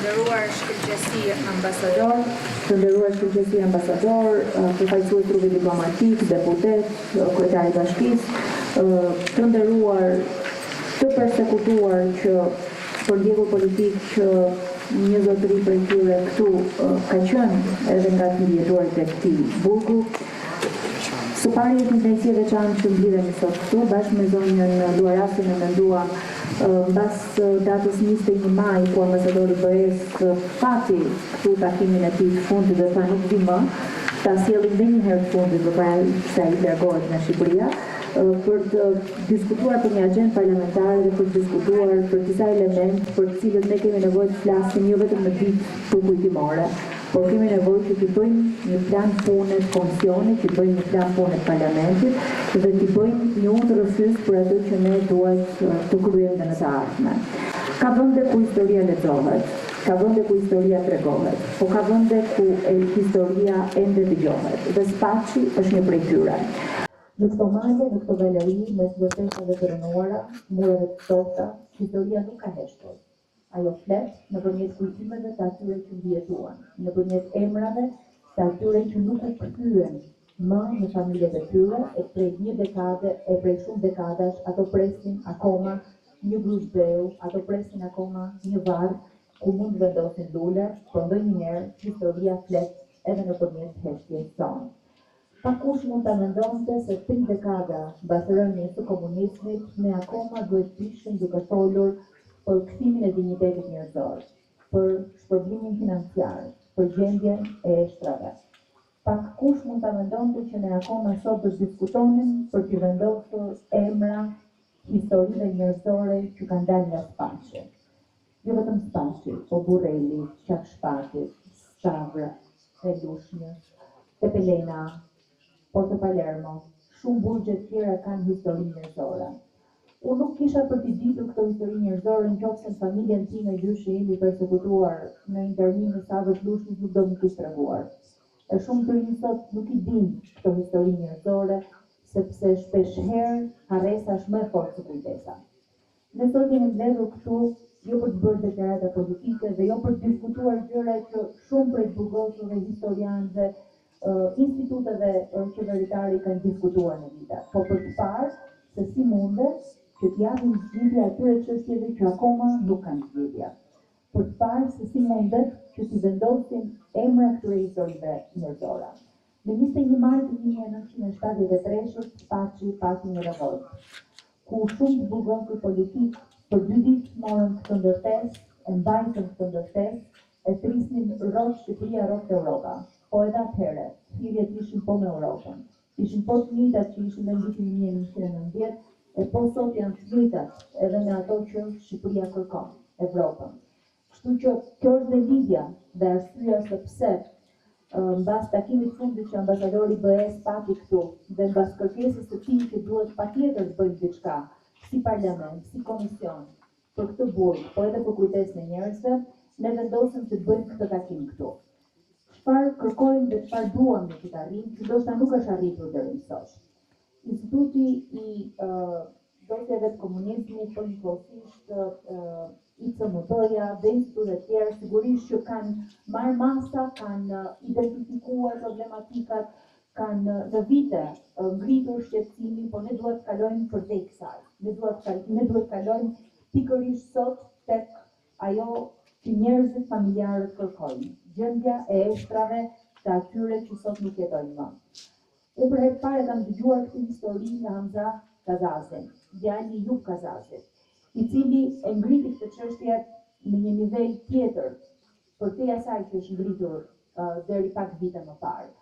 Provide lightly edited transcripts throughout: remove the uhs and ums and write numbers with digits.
nderuar shkëlqesi ambasador, Të nderuar shkëlqesi ambasador, përfaqësues të trupit diplomatik, deputet, kryetari i bashkisë, të nderuar të persekutuar që përndjekur politik që një zotëri prej tyre këtu ka qenë edhe nga të mbijetuarit e këtij burgu. Së pari është një kënaqësi e veçantë që mblidhemi sot këtu, bashkë me zonjën Luarasin e menduam mbas datës 21 maj ku ambasadori i BE-së pati këtu takimin e tij të fundit dhe tha nuk vi më, ta sjellim dhe një herë të fundit përpara se ai të largohet nga Shqipëria, për të diskutuar për një agjendë parlamentare dhe për të diskutuar për disa elementë për të cilët ne kemi nevojë të flasim jo vetëm në ditë përkujtimore, por kemi nevojë që t'i bëjmë një plan pune të komisionit, t'i bëjmë një plan pune të parlamentit dhe t'i bëjmë një udhërrëfyes për atë që ne duhet të kryejmë dhe në të ardhme. Ka vende ku historia lexohet, ka vende ku historia tregohet, po ka vende ku historia ende dëgjohet dhe Spaçi është një prej tyre. Në këto male, në këto galeri, mes ndërtesave të rrënuara, mureve të ftohta, historia nuk ka heshtur. Ajo flet nëpërmjet kujtimeve të atyre që mbijetuan, nëpërmjet emrave të atyre që nuk u kthyen më në familjet e tyre e prej një dekade e prej shumë dekadash ato presin akoma një grusht dheu, ato presin akoma një varr ku mund të vendosin lule, por ndonjëherë historia flet edhe nëpërmjet heshtjes sonë. Pakkush mund ta mendonte se tri dekada mbas rënies së komunizmit ne akoma duhet të ishim duke folur për kthimin e dinjitetit njerëzor, për shpërblimin financiar, për gjendjen e eshtrave. Pakkush mund ta mendonte që ne akoma sot do të diskutonim për t'i vendosur emra historive njerëzore që kanë dalë nga Spaçi. Jo vetëm Spaçi, po Burreli, Qafë Shpati, Stavra e Lushnjës, Tepelena, Porto Palermo, shumë burgje të tjera kanë histori njerëzore. Unë nuk kisha për t'i ditur këto histori njerëzore në qoftë se në familjen time gjyshi im i persekutuar në internim në Stavër të Lushnjës nuk do më kish treguar. E shumë të rinj sot nuk i dinë këto histori njerëzore sepse shpeshherë harresa është më e fortë se kujtesa. Ne sot jemi mbledhur këtu jo për të bërë deklarata politike dhe jo për të diskutuar gjëra që shumë prej të burgosurve, historianëve, instituteve qeveritare i kanë diskutuar në vite, po për të parë se si mundet që t'i japim zgjidhje atyre çështjeve që akoma nuk kanë zgjidhje. Për të parë se si mundet që t'i vendosim emra këtyre historive njerëzore. Në 21 maj të 1973-shës, Spaçi pati një revoltë, ku shumë të burgosur politikë për dy ditë morën këtë ndërtesë, e mbajtën këtë ndërtesë, e thërrisnin rroftë Shqipëria, rroftë Europa. Po edhe atëherë, thirrjet ishin po me Europën. Ishin po të njëjtat që ishin dhe në vitin 1990, e po sot janë të njëjtat edhe me ato që Shqipëria kërkon, Evropën. Kështu që kjo është dhe lidhja dhe arsyeja se pse mbas takimit të fundit që ambasadori i BE-së pati këtu dhe mbas kërkesës së tij që duhet patjetër të bëjmë diçka si parlament, si komision për këtë burg, po edhe për kujtesën e njerëzve, ne vendosëm që të bëjmë këtë takim këtu. Çfarë kërkojmë dhe çfarë duam ne që të arrijmë, që ndoshta nuk është arritur deri më sot. Instituti i dosjeve të komunizmit, po njëkohësisht ICMP-ja dhe institutet e tjera sigurisht që kanë marrë masa, kanë identifikuar problematikat, kanë në vite ngritur shqetësimin, por ne duhet të kalojmë përtej kësaj. Ne duhet të ne duhet të kalojmë pikërisht sot tek ajo që njerëzit familjarët kërkojnë, gjendja e eshtrave të atyre që sot nuk jetojnë më. Unë për herë të parë e kam dëgjuar këtë histori nga Hamza Kazazi, djali i Jup Kazazit, i cili e ngriti këtë çështje në një nivel tjetër, përtej asaj që është ngritur deri pak vite më parë.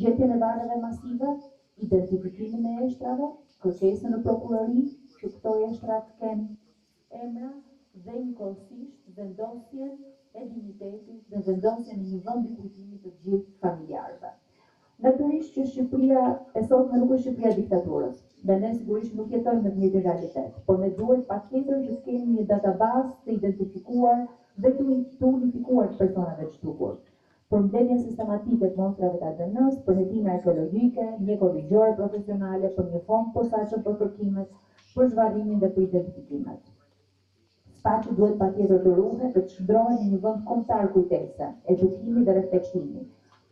Gjetjen e varreve masive, identifikimin e eshtrave, kërkesën në prokurori që këto eshtra të kenë emra dhe njëkohësisht vendosjen e dinjitetit dhe vendosjen e një vendi kujtimi të gjithë familjarëve. Natyrisht që Shqipëria e sotme nuk është Shqipëria e diktaturës dhe ne sigurisht nuk jetojmë në të njëjtin realitet, por ne duhet patjetër që të kemi një database të identifikuar dhe të unifikuar të personave të zhdukur. Për mbledhjen sistematike të mostrave të ADN-së, për hetime arkeologjike, mjeko-ligjore profesionale, për një fond të posaçëm për kërkimet, për zhvarrimin dhe për identifikimet. Spaçi duhet patjetër të ruhet dhe të shndërrohet në një vend kombëtar kujtese, edukimi dhe reflektimi.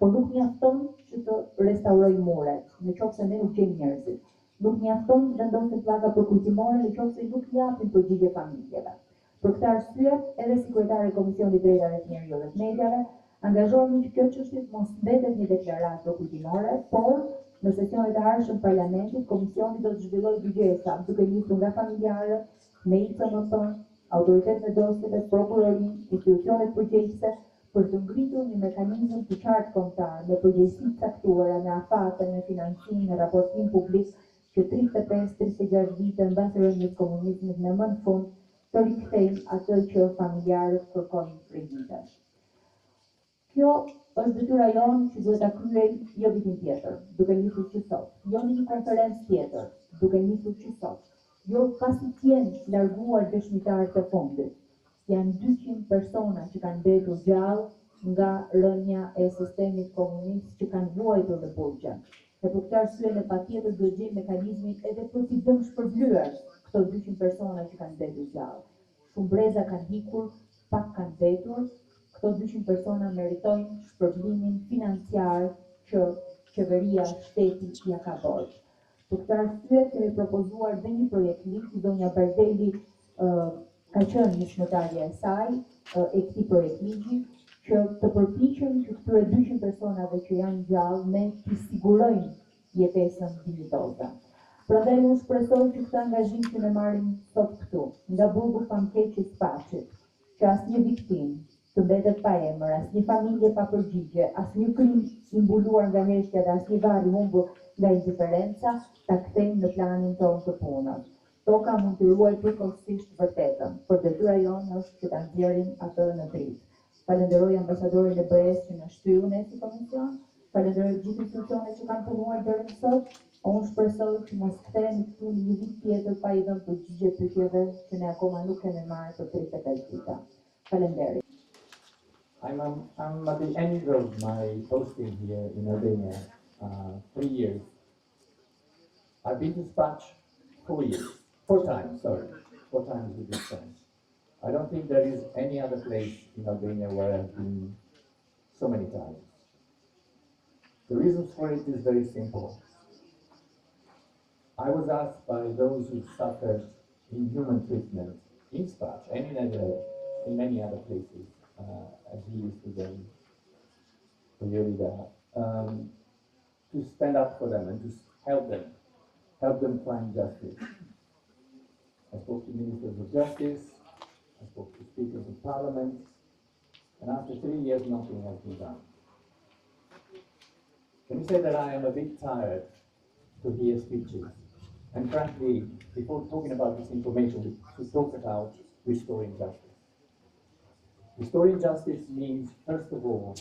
Por nuk mjafton që të restaurojmë muret, në qoftë se ne nuk gjejmë njerëzit. Nuk mjafton të vendosim pllaka përkujtimore në qoftë se nuk japim përgjigje familjeve. Për këtë arsye, edhe si kryetare e Komisionit të Drejtave të Njeriut dhe të Mediave, angazhohemi që kjo çështje të mos mbetet një deklaratë përkujtimore, por në sesionet e ardhshëm të Parlamentit, Komisioni do të zhvillojë dëgjesa, duke nisur nga familjarët, me ICMP, autoritetin e dosjeve, prokurorinë, institucionet përgjegjëse, për të ngritur një mekanizëm të qartë kombëtar, me përgjegjësi të caktuara, me afate, me financim, me raportim publik, që 35, 36 vite mbas rënies komunizmit ne më në fund të rikthejmë atë që familjarët kërkojnë prej vitesh. Kjo është detyra jonë që duhet ta kryejmë jo vitin tjetër, duke nisur që sot, jo në një konferencë tjetër, duke nisur që sot, jo pasi të jenë larguar dëshmitarët e fundit. Janë 200 persona që kanë mbetur gjallë nga rënia e sistemit komunist që kanë vuajtur në burgje. Dhe për këtë arsye ne patjetër duhet gjejmë mekanizmin edhe për t'i dëmshpërblyer këto 200 persona që kanë mbetur gjallë. Shumë breza kanë ikur, pak kanë mbetur, këto 200 persona meritojnë shpërblimin financiar që qeveria, shteti ja ka borxh. Për këtë arsye kemi propozuar dhe një projekt ligj, zonja Bardeli ka qenë nismëtarja e saj e këtij projekt ligji, që të përpiqemi që këtyre 200 personave që janë gjallë ne t'i sigurojmë jetesën dinjitoze. Prandaj unë shpresoj që këtë angazhim që ne marrim sot këtu, nga burgu famkeq i Spaçit, që asnjë viktimë të mbetet pa emër, asnjë familje pa përgjigje, asnjë krim i mbuluar nga heshtja dhe asnjë varr i humbur nga indiferenca, ta kthejmë në planin tonë të punës. Toka mund të ruajë përkohësisht vërtetën, por detyra jonë është që ta nxjerrim atë në dritë. Falenderoj ambasadorin e BE-s që na shtyu ne si komision, falenderoj gjithë institucionet që kanë punuar deri më sot. Unë shpresoj që mos kthehemi këtu në një vit tjetër pa i dhënë përgjigje pyetjeve që ne akoma nuk kemi marrë për 35 vite. Faleminderit. I'm at the end of my posting here in Albania, 3 years. I've been to Spaç 4 years, four times, sorry, four times with this time. I don't think there is any other place in Albania where I've been so many times. The reason for it is very simple. I was asked by those who suffered inhuman treatment in Spaç and in many other places, as he used to them, to stand up for them and to help them find justice. I spoke to ministers of justice, I spoke to speakers of parliament, and after 3 years, nothing has been done. Let me say that I am a bit tired to hear speeches. And frankly, before talking about this information, we should talk about restoring justice. Restoring justice means, first of all,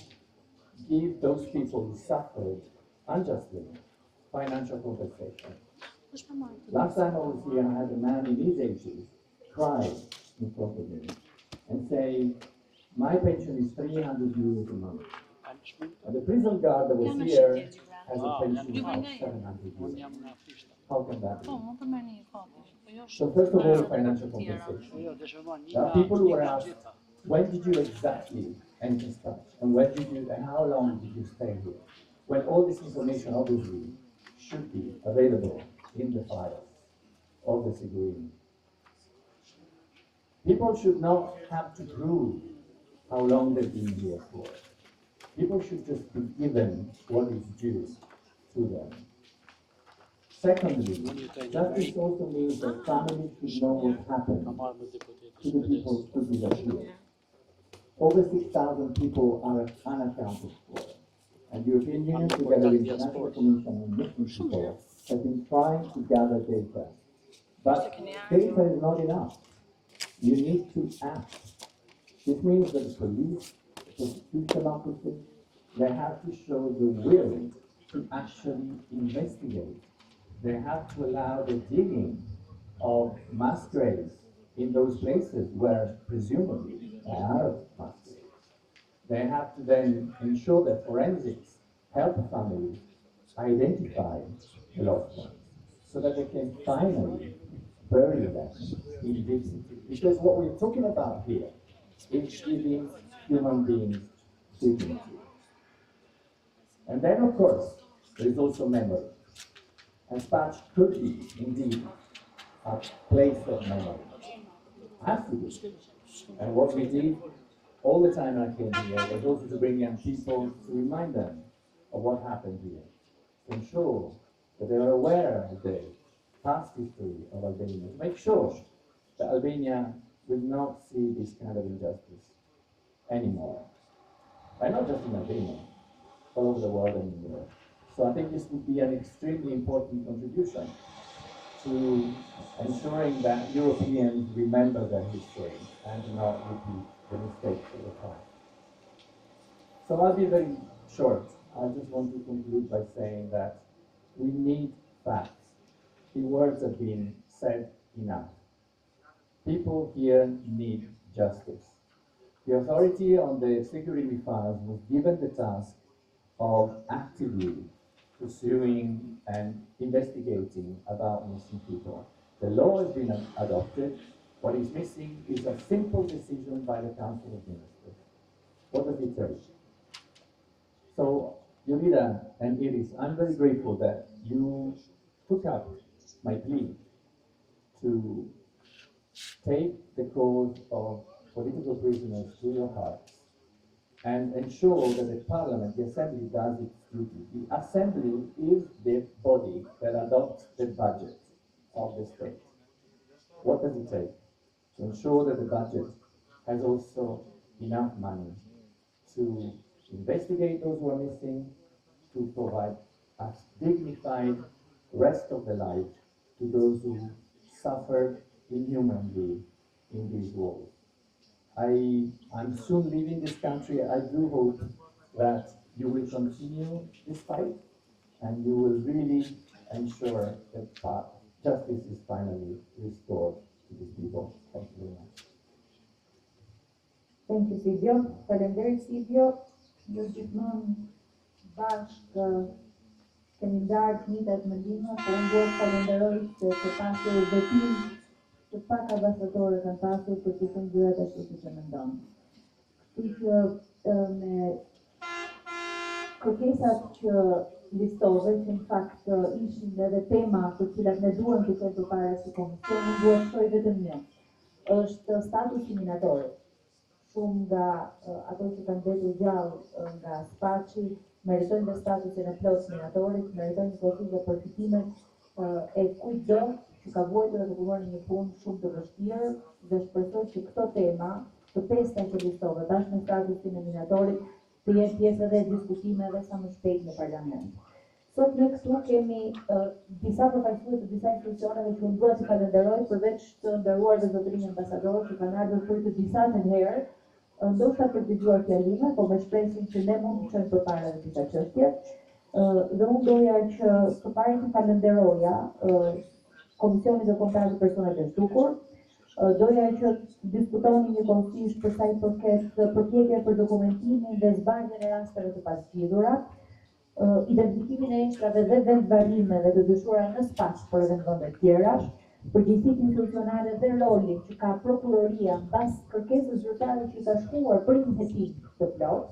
give those people who suffered unjustly financial compensation. Last time I was here, I had a man in his 80s cry in front of me and say, "My pension is €300 a month. And the prison guard that was here has a pension of €700. How can that be?" So first of all, financial compensation. There are people who were asked, "When did you exactly enter Spaç? And when did you, and how long did you stay here?" When all this information obviously should be available in the files of the Sigurimi. People should not have to prove how long they've been here for. People should just be given what is due to them. Secondly, justice also means that families should know what happened to the people who disappeared. Over 6,000 people are unaccounted for. And the European Union, together with the International Commission on Missing People, has been trying to gather data. But data is not enough. You need to act. This means that the police, the prosecution officers, they have to show the will to actually investigate. They have to allow the digging of mass graves in those places where presumably there are mass graves. They have to then ensure that forensics help families identify the lost ones so that they can finally bury them in dignity. Because what we're talking about here is giving human beings dignity. And then, of course, there is also memory. And Spaç could be, indeed, a place of memory. Has to be. And what we did all the time I came here was also to bring young people to remind them of what happened here, to ensure that they are aware of the past history of Albania, to make sure that Albania will not see this kind of injustice anymore. And not just in Albania, all over the world and in Europe. So I think this would be an extremely important contribution to ensuring that Europeans remember their history and do not repeat the mistakes of the past. So I'll be very short. I just want to conclude by saying that we need facts. The words have been said enough. People here need justice. The authority on the Sigurimi files was given the task of actively pursuing and investigating about missing people. The law has been adopted. What is missing is a simple decision by the Council of Ministers. What does it take? So, Jonida and Iris, I'm very grateful that you took up my plea to take the cause of political prisoners to your hearts and ensure that the parliament, the assembly, does its duty. The assembly is the body that adopts the budget of the state. What does it take to ensure that the budget has also enough money to investigate those who are missing, to provide a dignified rest of the life to those who suffered inhumanly in these wars. I am soon leaving this country. I do hope that you will continue this fight and you will really ensure that justice is finally restored to these people. Thank you very much. Thank you, Silvio. Faleminderit, Silvio. Ju gjithmonë bashkë kemi ndarë të njëjtat mendime, por unë dua të falenderoj se ke pasur betim që pak ambasadorë kanë pasur për të thënë gjërat ashtu siç e mendon. Kështu që me kërkesat që listove, që në fakt ishin edhe tema të cilat ne duam të çojmë përpara si komision, unë dua të shtoj vetëm një. Është statusi i minatorit. Shumë nga ato që kanë mbetur gjallë nga Spaçi meritojnë dhe statusin e plotë të minatorit, meritojnë njëkohësisht dhe përfitimet e kujtdo që ka vuajtur dhe ka punuar në një punë shumë të vështirë dhe shpresoj që këto tema, të pesta që listove, bashkë me statusin e minatorit, të jenë pjesë edhe e diskutimeve sa më shpejt në parlament. Sot ne këtu kemi disa përfaqësues të disa institucioneve që unë dua t'i falenderoj përveç të nderuar dhe zotërinj ambasadorë që kanë ardhur për të disatën herë, ndoshta për të dëgjuar fjalime, por me shpresën që ne mund të çojmë përpara edhe disa çështje. Dhe unë doja që së pari të falenderoja Komisionin Ndërkombëtar për Personat e Zhdukur, doja që të diskutonim njëkohësisht për sa i përket përpjekjeve për dokumentimin dhe zbardhjen e rasteve të pazgjidhura, identifikimin e eshtrave dhe vendvarrimeve të dyshuara në Spaç, por edhe në vende të tjera, përgjegjësitë institucionale dhe rolin që ka prokuroria mbas kërkesës zyrtare që i ka shkuar për një hetim të plotë,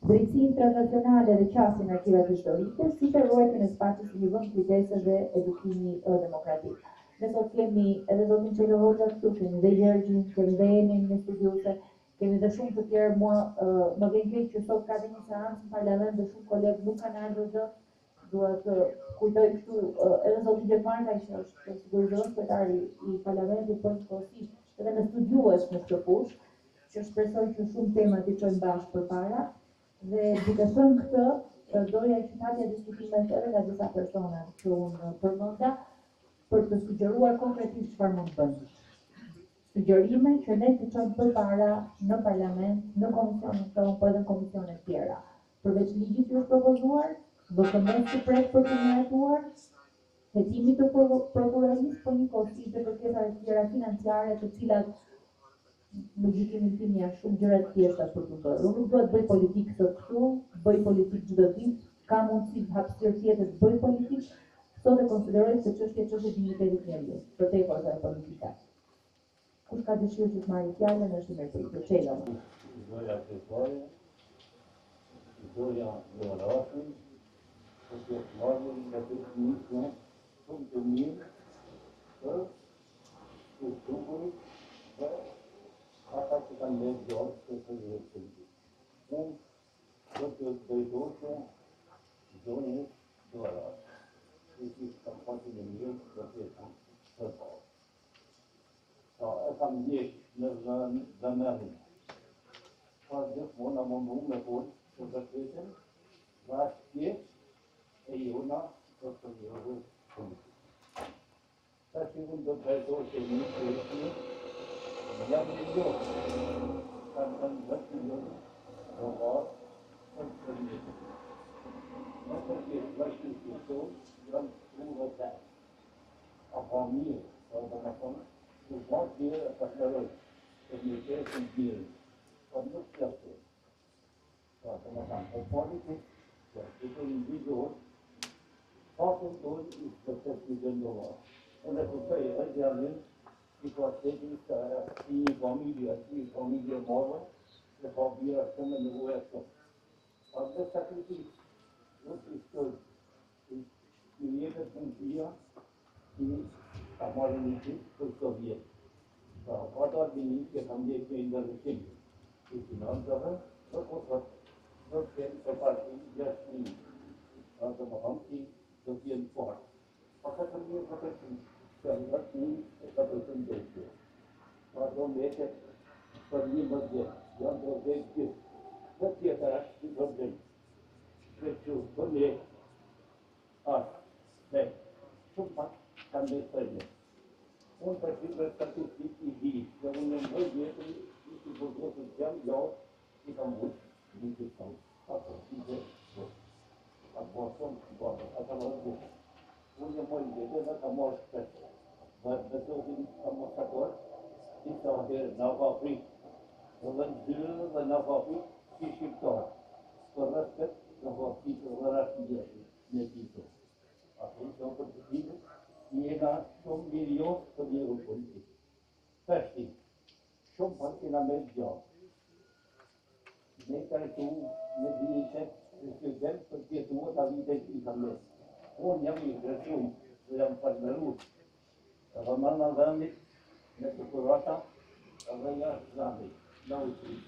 drejtësinë tranzicionale dhe qasjen në arkivat historike, si dhe ruajtjen e Spaçit si një vend kujtese dhe edukimi demokratik. Ne sot kemi edhe zotin Çelo Hoxha këtu, kemi dhe Gjergjin, kemi dhe Enin, një studiuese, Kemi dhe shumë të tjerë, mua më vjen keq që sot ka dhe një seancë në parlament dhe shumë kolegë nuk kanë ardhur dot. Dua të kujtoj këtu edhe zotin Gjekmarkaj që është sigurisht zëvendëskryetari i parlamentit, por njëkohësisht edhe me studiues në këtë fushë, që shpresoj që shumë tema t'i çojmë bashkë përpara. Dhe duke thënë këtë, doja që të hapja diskutimet edhe nga disa persona që unë përmenda për të sugjeruar konkretisht çfarë mund të bëjmë. Sugjerime që ne t'i çojmë përpara në parlament, në komisionin tonë, po edhe në komisione të tjera. Përveç ligjit që është propozuar, VKM-së që pret për t'u miratuar, hetimit të prokurorisë, po njëkohësisht dhe kërkesave të tjera financiare të cilat në gjykimin tim janë shumë gjëra të thjeshta për t'u bërë. Unë nuk dua të bëj politikë sot këtu, bëj politikë çdo ditë, kam mundësi hapësirë tjetër të bëj politikë. Sot e konsideroj këtë çështje çështje dinjitetit të njeriut, përtej forcave politike. Kush ka dëshirë që të marrë fjalën është i mirëpritur. Çelo. Zonja kryetare, zonja Luarasi, për pjesëmarrjen në këtë nismë shumë të mirë për të zhdukurit dhe ata që kanë mbetë gjallë të të politikë. Unë do të drejtohem zonjës Luarasi, i cili kam fatin e mirë të jetë përballë. Pra, e kam ndjek me vëmendje. Pra, gjithmonë jam mundu me fol të vërtetën dhe është pjesë e jona për të njohur politikë. Tash unë do të drejtohem një pyetje, jam një njohës, kam dhënë 10 milion dollar për të një. Në përket bashkisë tonë, janë 35. A ka mirë, po domethënë, kur bëhet mirë e falënderoj, për mirëqeverisjen mirë, po nuk mjafton. Pra, domethënë, po politik, që është duke i ligjor, faktin tonë i 25 milion dollar. Unë e kuptoj edhe djalin, i ka shteti, se si një familje, si një familje madhe, dhe ka bira shumë me nevoja shumë. Pa dhe sakrificë, nuk i shtoj I jepet mundësia që ta marrë një ditë për çdo vjet. Pra, pa dalë ministri e kam ndjekë një ndërrisim i financave, dhe po thot, do të kenë për parti 6.000. Pra, domethënë që do të jenë parë. Pa 4.400, që janë 10.400 do Pra, do mbetet për një më vjet, janë do vetë gjithë. Dhe tjetër është një problem. Që për ne është se shumë pak kanë me për ne. Unë për që për statistik i di, dhe unë jam më vjetër, i si burgosur jam gjallë, i kam vujtë, një të tonë, apo, i dhe, po, a bo shumë, bo, a të më rëzë, Unë jam më i vjetër dhe kam marrë shpesh. Dhe me zotin ambasador, disa herë në Afrikë, dhe në zyrë dhe në Afrikë, si shqiptar. Për respekt, në Afrikë dhe rashtë ndjeshë në ditë. Ato që për të cilët, jena shumë mirënjohës për njërë politik. Tashti, shumë pak kena me gjallë. Me trajtu me dinjitet dhe student për të jetuar ta vite që i kam mes. Unë jam i vlerësuar dhe jam falënderuar edhe mrena vendit me dekorata edhe jashtë vendit, në Austri.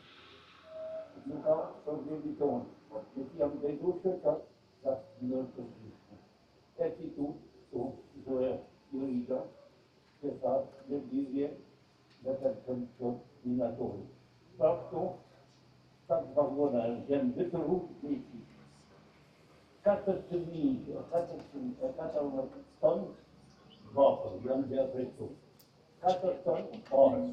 Nuk ka problemi tonë, me që jam drejtuar shoqat, ka në të gjithë. E citu, tu, zoja Jorida, që tha në lidhje me të të minatori. Pra këtu, 7 vagona janë vetëm rrugë në i 4.400 ton bakër janë dhe prej këtu. 4 ton arë.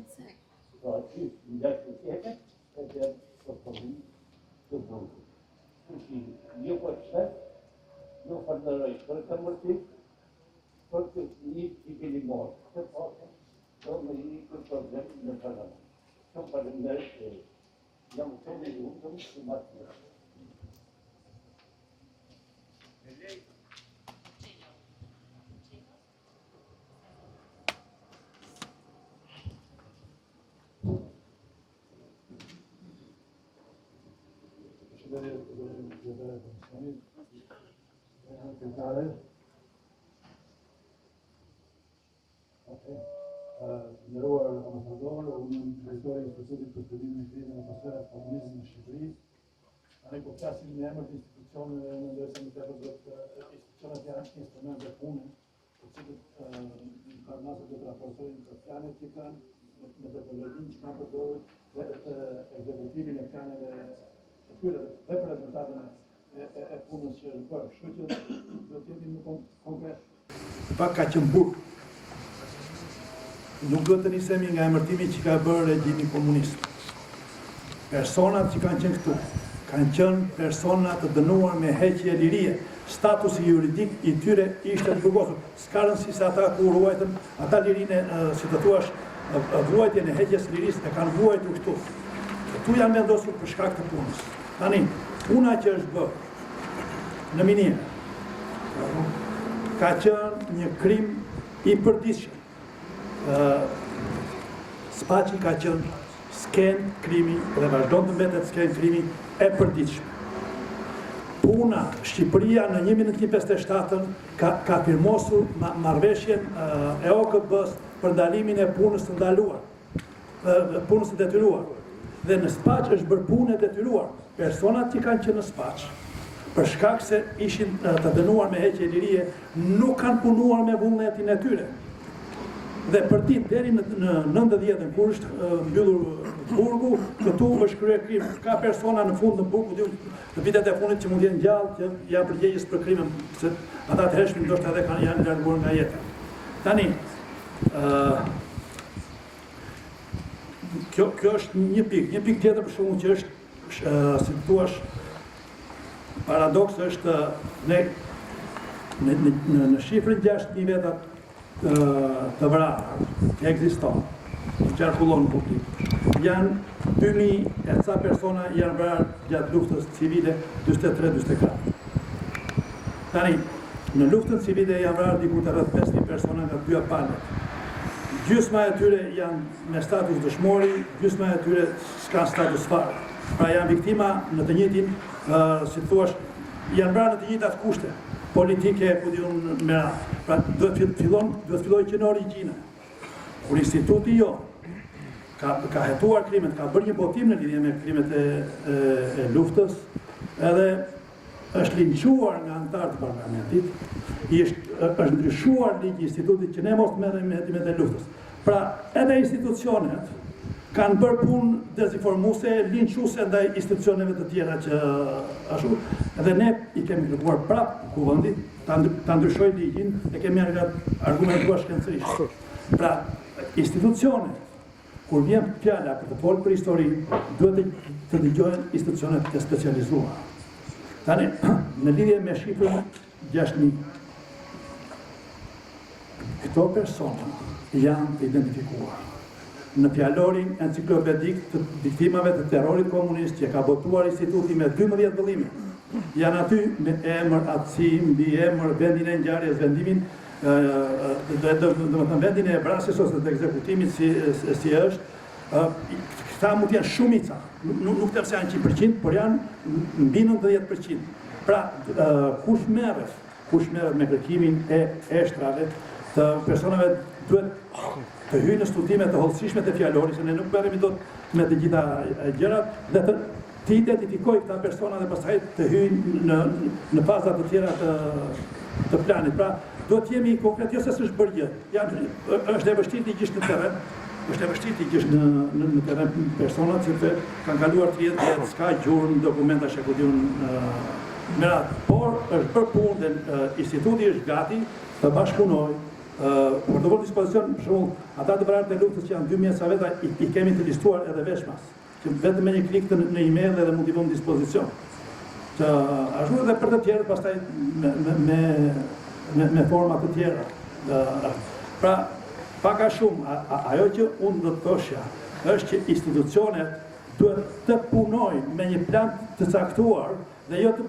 Pra gjithë nga qytetet e dhe përfundim të burgut. Kështu që ju përshëndes, ju falënderoj për këtë mërtim, për këtë një që keni marrë këtë pasën, do me një këtë problem në parlament. Shumë faleminderit e jam shumë i lumtur që ma të mirë. Përshëndetje, zonjë kryetare e komisionit, zonja kryetare. Okej. Të nderuar ambasador, unë jam drejtori i Institutit për Studimin e Krizës dhe Pasojat e Komunizmit në Shqipëri. Tani po flasim në emër të institucioneve, mendoj se më tepër do të institucionet janë instrumente pune, të cilët në masë do të raportojnë për planet që kanë, metodologjinë që kanë përdorur dhe të ekzekutimin e planeve të tyre dhe për rezultatin e, e, e punës që është bërë. Kështu që do të jemi më konkret. Në fakt ka qenë burg. Nuk duhet të nisemi nga emërtimi që ka bërë regjimi komunist. Personat që kanë qenë këtu, kanë qenë persona të dënuar me heqje lirie. Statusi juridik i tyre ishte të burgosur. S'ka rëndësi se ata ku u ruajtën, ata lirinë, si të thuash, vuajtjen e heqjes lirisë e kanë vuajtur këtu. Këtu janë vendosur për shkak të punës. Tani, puna që është bërë në minierë. Ka qenë një krim i përditshëm. Spaçi ka qenë skenë krimi dhe vazhdon të mbetet skenë krimi e përditshme. Puna, Shqipëria në 1957-ën ka, ka firmosur marrëveshjen e OKB-së për ndalimin e punës së ndaluar. punës së detyruar. Dhe në Spaç është bërë punë e detyruar. Personat që kanë qenë në Spaç, për shkak se ishin të dënuar me heqje lirie, nuk kanë punuar me vullnetin e tyre. Dhe përditë deri në në 90-ën kur është mbyllur burgu, këtu është kryer krim. Ka persona në fund në burg, ku në vitet e fundit që mund të jenë gjallë, që janë përgjegjës për krimin, se ata të hershmit ndoshta edhe kanë janë larguar nga jeta. Tani, ë Kjo kjo është një pikë, një pikë tjetër për shembull që është si të thuash paradoks është ne në në në, në shifrën 6000 veta të, të vrarë që ekziston, që qarkullon në publik. Janë 2000 e ca persona janë vrarë gjatë luftës civile 43-44. Tani, në luftën civile janë vrarë diku te rreth 5000 persona nga të dyja palët. Gjysma e tyre janë me status dëshmori, gjysma e tyre s'kanë status fare. Pra janë viktima në të njëjtin, si të thuash, janë vrarë në të njëjtat kushte politike, ku di unë me radhë. Pra duhet të fillon, duhet të fillojë që në origjinë. Kur instituti jonë ka ka hetuar krimet, ka bërë një botim në lidhje me krimet e, e, e luftës, edhe është linçuar nga anëtarë të parlamentit, i është është ndryshuar ligji i institutit që ne mos të merremi me hetimet e luftës. Pra, edhe institucionet kanë bërë punë dezinformuese, linçuese ndaj institucioneve të tjera që ashtu, dhe ne i kemi kërkuar prapë kuvendit ta ta ndryshojë ligjin, e kemi argumentuar shkencërisht. Pra, institucionet Kur vjen fjala për të folur për historinë, duhet të, të dëgjohen institucionet e specializuara. Tani, në lidhje me shifrën 6000, këto persona janë të identifikuar. Në fjalorin enciklopedik të viktimave të terrorit komunist që ka botuar instituti me 12 vëllime, janë aty me emër, atësi, mbiemër, vendin e ngjarjes, vendimin, domethënë vendin e vrasjes ose të ekzekutimit si si është, këta mund të jenë shumica, nuk nuk them se janë 100%, por janë mbi 90%. Pra, kush merret, kush merret me kërkimin e eshtrave të personave duhet të hyjë në studime të hollësishme të fjalorit, se ne nuk merremi dot me të gjitha gjërat dhe të të identifikojë këta persona dhe pastaj të hyjë në në faza të tjera të të planit. Pra, duhet të jemi konkret, jo se s'është bërë gjë. Janë është e vështirë të gjesh në terren, është e vështirë të gjesh në në, në terren personat sepse kanë kaluar 30 vjet, s'ka gjurmë, dokumenta që ku di unë me radhë. Por është bërë punë dhe instituti është gati të bashkëpunojë për të vënë dispozicion, për shembull, ata të vrarët e luftës që janë 2000 sa veta i, i kemi të listuar edhe veçmas që vetëm me një klik të në email edhe mund t'i vëmë dispozicion. Të ashtu edhe për të tjerët pastaj me me me me, me forma të tjera. Pra, pak a shumë, a, a, ajo që unë do të thoshja është që institucionet duhet të punojnë me një plan të caktuar Dhe jo të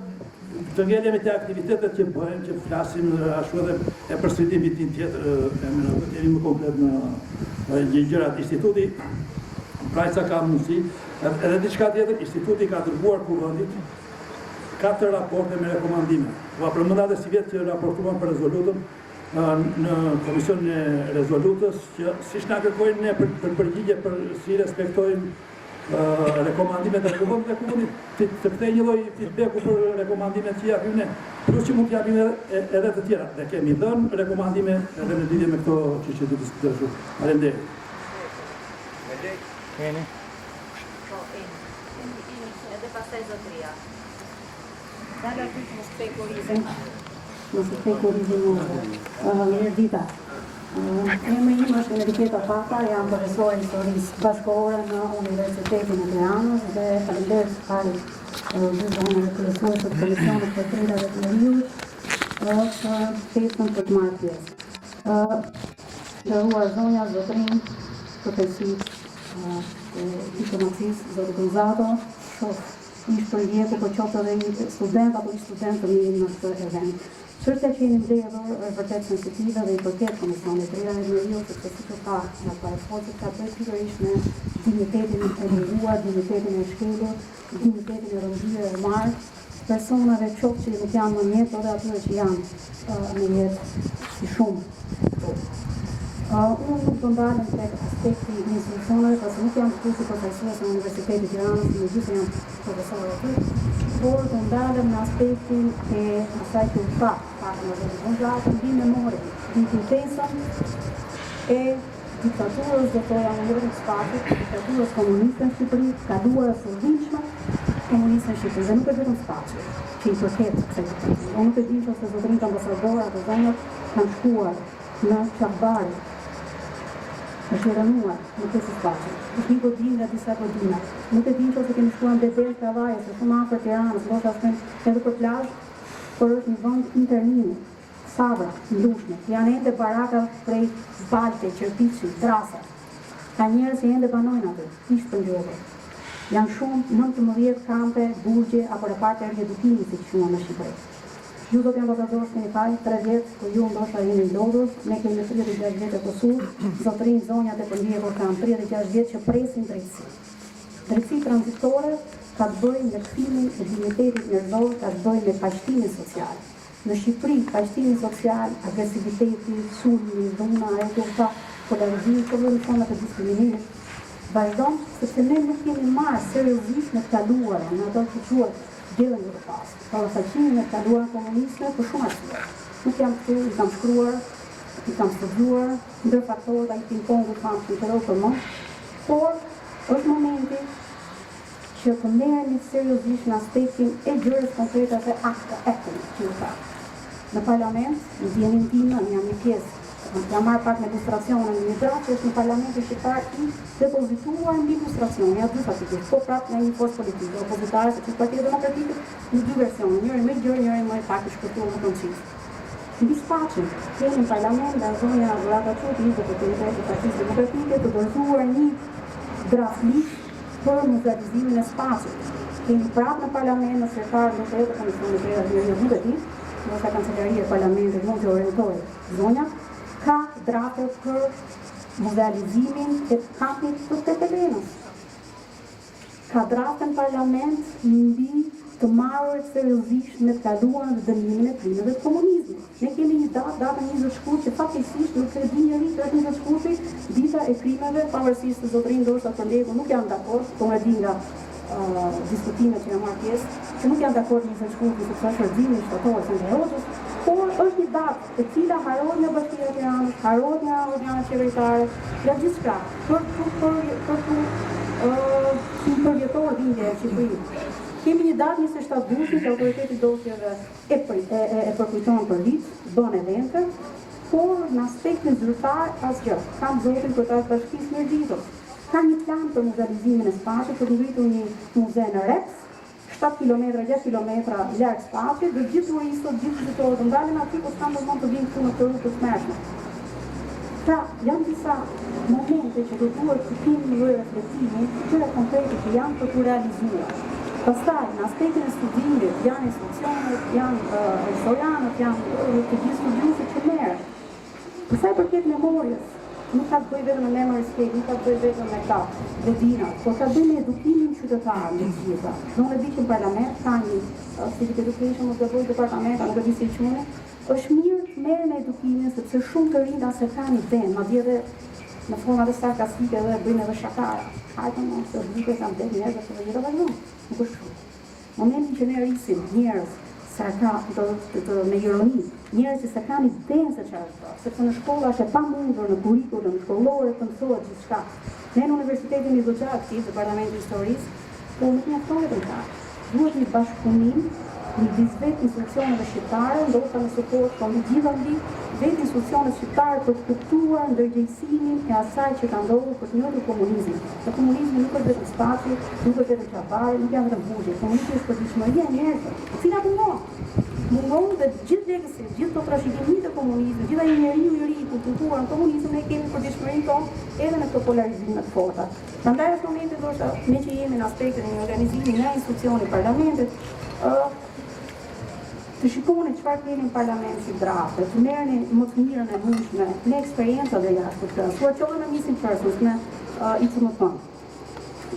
të ngelemi te aktivitetet që bëjmë, që flasim ashtu edhe e përsëritim vitin tjetër, e më do të jemi më konkret në një gjërat. Instituti, pra sa ka mundësi, edhe diçka tjetër, instituti ka dërguar kuvendit katër raporte me rekomandime. Ua përmenda edhe sivjet që raportuam për rezolutën në komisionin e rezolutës, që siç na kërkojnë ne për, për përgjigje për si respektojmë rekomandimet e kuvendit dhe kuvendi të, të kthejë një lloj feedbacku për rekomandimet që japim ne, plus që mund të japim edhe, edhe të tjera. Dhe kemi dhënë rekomandime edhe në lidhje me këto që që të diskutuar. Faleminderit. Eni. Po, Eni. Edhe pastaj zotria. Dala aty që mos kthej kurrizin. Mos e kthej kurrizin unë. Mirëdita. Emri im është Enriketa Papa, jam profesore e historisë bashkëkohore në Universitetin e Tiranës dhe faleminderit së pari dy zonjave kryesuese të Komisionit për të Drejtat e Njeriut për ftesën për të marrë pjesë. Nderuar zonja, zotërinj, përfaqësi të diplomacisë, zoti Gonzato, shoh. ish përndjekur, por qoftë edhe studentë apo ish studentë të mi në këtë event. Çështja që jemi mbledhur është vërtet sensitive dhe i përket Komisionit të Drejtave të Njeriut, sepse siç u tha nga parafolësit ka të bëjë pikërisht me dinjitetin e mohuar, dinjitetin e shkelur, dinjitetin e rrëmbyer e marrë personave qoftë që nuk janë më në jetë, por edhe atyre që janë në jetë si shumë këtu. Unë nuk do ndalem tek aspekti i institucioneve, pasi nuk jam këtu si përfaqësuese e Universitetit të Tiranës, megjithëse jam profesore aty, por do ndalem në aspektin e asaj që u tha pak nga zoti Gonzato mbi memorien, mbi kujtesën e diktaturës, do thoja unë jo vetëm SPAK-ut, diktaturës komuniste në Shqipëri, kaluarës së dhimbshme komuniste në Shqipëri, dhe nuk është vetëm SPAK-u që i përket kësaj diktature. Unë nuk e di nëse zotërinjtë ambasadorë apo zonjat kanë shkuar në Qafë Bari. Është i rrënuar, nuk është si SPAK-u. Është një godinë nga disa godina. Nuk e di nëse keni shkuar në Debel të Kavajës, është shumë afër Tiranës, ndoshta shkojnë edhe për plazh, por është një vend internimi. Savra, në Lushnjë, janë ende baraka prej balte, qerpiçi, drase. Ka njerëz që ende banojnë aty, ish të përndjekur. Janë shumë, 19 kampe, burgje apo reparte riedukimi siç quhen në Shqipëri. Ju zoti ambasador s'keni faj, 3 vjet kur ju ndoshta jeni lodhur, ne kemi 36 vjet e kusur, zotërinj zonjat e përndjekur kanë 36 vjet që presin drejtësi. Drejtësi tranzitore ka të bëjë me kthimin e dinjitetit njerëzor, ka të bëjë me paqtimin social. Në Shqipëri, paqtimi social, agresiviteti, sulmi, dhuna, ajo që u tha, polarizimi, këto lloj format e diskriminimit, vazhdon sepse ne nuk jemi marrë seriozisht me të kaluarën, me ato që quhet dealing with the past, ballafaqimi me të kaluarën komuniste për shumë arsye. Nuk jam këtu, i kam shkruar, i kam studiuar, ndër faktorët ai ping-pongu i famshëm që edhe u përmend, por është momenti që të merremi seriozisht në aspektin e gjërës konkrete dhe act acting që ju tha. Në parlament, në dijeninë time, unë jam një pjesë, jam marrë pak me lustracione në një draft që është në parlamentin shqiptar i depozituar mbi lustracion, ja dy faktikisht, po prapë nga një forcë politike opozitare, siç është Partia Demokratike, në dy versione, njëri më i gjerë, njëri më pak i shkurtuar, më konciz. Mbi Spaçin, kemi në parlament nga zonja Dhurata Çupi, deputete e Partisë Demokratike, të dorëzuar një draft ligj për muzealizimin e Spaçit. Kemi prapë në parlament, në sirtar, ndoshta jo të Komisionit të Drejtave të Njeriut, nuk e di, ndoshta Kancelaria e Parlamentit mund të orientojë zonja, ka drafte për muzealizimin e kampit të Tepelenës. Ka drafte në parlament mbi të marrurit seriozisht me të kaluarën dhe dënimin e krimeve të komunizmit. Ne kemi një datë, datën 20 shkurt, që fatkeqësisht nuk e di njeri që është 20 shkurti, dita e krimeve, pavarësisht se zotërinj ndoshta të përndjekur nuk janë dakord, po unë e di nga uh, diskutimet që jam marrë pjesë, që nuk janë dakord 20 shkurti sepse është rrëzimi i shtatorit të Enver Hoxhës, por është një datë e cila harrohet nga Bashkia e Tiranës, harrohet nga organet qeveritare, nga gjithçka, për të për për të ë si një përvjetor dhimbje e Shqipërisë. Kemi një datë 27 gushtin që autoriteti i dosjeve e, për, e, e, e përkujton për vit, bën evente, por në aspektin zyrtar asgjë. Kam zotin kryetar të bashkisë Mirditës. Ka një plan për muzealizimin e Spaçit, për të ngritur një muze në Reps, 7 kilometra, 6 kilometra larg Spaçit, dhe gjithë turistët, gjithë vizitorët do ndalen aty, po s'kan ndërmend të vinë këtu në këtë rrugë të tmerrshme. Pra, janë disa momente që do duhet të kemi një lloj reflektimi, gjëra konkrete që janë për t'u realizuar. Pastaj, në aspektin e studimit, janë institucionet, janë uh, historianët, janë uh, të gjithë studiuesit që merren. Për sa i përket memorjes, nuk ka të bëjë vetëm me memory scape, nuk ka të bëjë vetëm me këta godinat, por ka të bëjë me edukimin qytetar në të gjitha. Dhe unë e di që në parlament ka një uh, civic education, mos gaboj departament, nuk e di si e quani, është mirë të merren me edukimin sepse shumë të rinj as e kanë idenë, madje edhe në forma dhe sarkastike dhe bëjnë edhe shakara. Hajde mos të vdekë kanë vdekur njerëz se jeta vazhdon. Nuk është kështu. Momentin që ne rrisim njerëz sarka të, të, të, me ironi, njerëz që s'e kanë idenë se çfarë është bërë, sepse në shkolla është e pamundur në kurrikulën shkollore të mësohet gjithçka. Ne në universitetin jemi goxha aktiv, departamenti i historisë, por nuk mjafton vetëm kaq. Duhet një bashkëpunim midis vetë institucioneve shqiptare, ndoshta me suport, po mbi të gjitha mbi vetë institucionet shqiptare për të kuptuar ndërgjegjësimin e asaj që ka ndodhur për të njohur komunizmin. Se komunizmi nuk është vetëm Spaçi, nuk është vetëm Çabari, nuk janë vetëm burgjet. Komunizmi është përditshmëria e njerëzve, e cila mungon. Mungon dhe gjithë legacy, gjithë këto trashëgimitë e komunizmit, gjithë ai njeriu i ri i kultivuar në komunizëm, ne kemi përditshmërinë tonë edhe në këto polarizime të forta. Prandaj është momenti ndoshta ne që jemi në aspektin e një organizimi nga institucioni i parlamentit, ë të shikoni çfarë keni në parlament si drafte, të merrni më të mirën e mundshme me eksperienca dhe jashtë për të krahasuar, qoftë me missing persons, me uh, ICMP,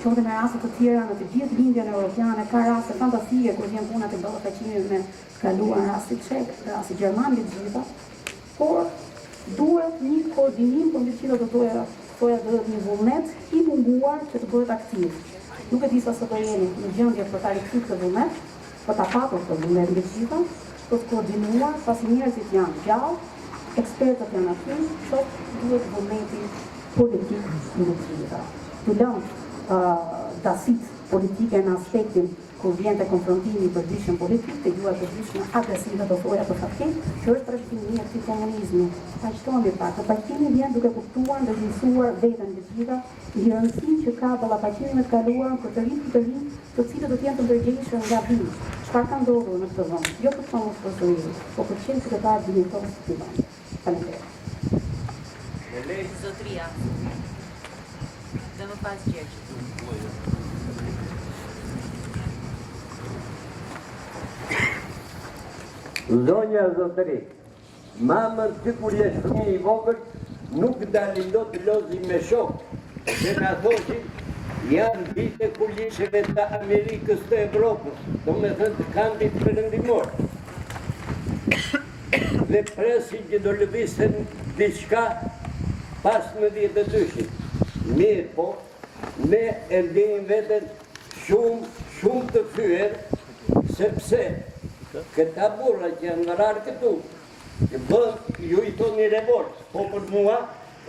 qoftë me raste të tjera në të gjithë lindjen europiane, ka raste fantastike kur vjen puna te ballafaqimi me të kaluarën rasti çek, rasti gjerman mbi të gjitha, Por, duhet një koordinim, por mbi të gjitha do doja të thoja duhet një vullnet i munguar që të bëhet aktiv. Nuk e di sa sot do jeni në gjendje për ta rikthyer këtë vullnet, për ta patur këtë vullnet mbi të gjitha, për të koordinuar, pasi njerëzit janë gjallë, ekspertët janë aty, sot duhet vullneti politik mbi të gjitha. T'i lëmë dasitë politike në aspektin Kur vjen te konfrontimi i përditshëm politik, te gjuha e përditshme agresive do thoja për fat keq, që është trashëgimi e këtij komunizmi. Paqtohemi pak, dhe paqtimi vjen duke kuptuar, ndërgjegjësuar veten mbi të gjitha, mbi rëndësinë që ka ballafaqimi me të kaluarën për të rinjtë të rinj, të cilët do të jenë të ndërgjegjshëm nga vijnë, çfarë ka ndodhur në këtë vend, jo për të mos përsëritur, por për të qenë qytetarë dinjitozë të këtij vendi. Faleminderit. Zotëria. Dhe më pas Gjergji. Zonja zotëri, mamën që kur je fëmijë i vogël, nuk dalim dot të lozim me shokë, se na thoshin, janë bijtë e kuliçëve të Amerikës të Evropës, domethënë të kampit perëndimor. Dhe presin që do lëvizte diçka pas 92-shit. Mirëpo, ne e ndjejmë veten shumë, shumë të fyer, sepse këta burra që janë vrarë këtu, që bën, ju i thoni revolt, po për mua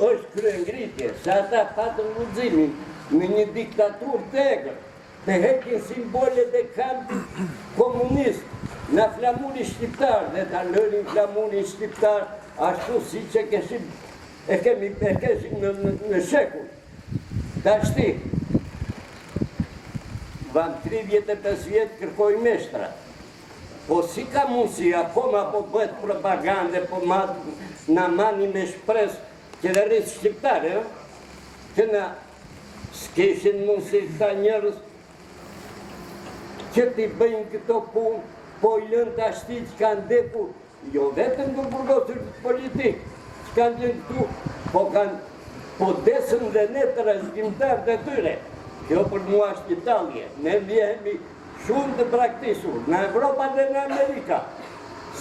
është kryengritje, se ata patën guximin në një diktaturë të egër, të heqin simbolet e kampit komunist nga flamuri shqiptar dhe ta lërin flamurin shqiptar ashtu siç e keshim e kemi e keshim në, në, në shekull. Tashti, van 35 vjet kërkojmë eshtra. Po si ka mundësi, akoma po bëhet propagandë, po ma, na mani me shpresë qeverisë shqiptare, ë? që na S'kishin mundësi këta njerëz që t'i bëjnë këto punë, po i lënë tashti që kanë vdekur, jo vetëm të burgosur politik, që kanë qenë këtu, po kanë po vdesim dhe ne trashëgimtarët e tyre. Kjo për mua është një tallje. Ne ndjehemi shumë të braktisur në Evropa dhe në Amerika,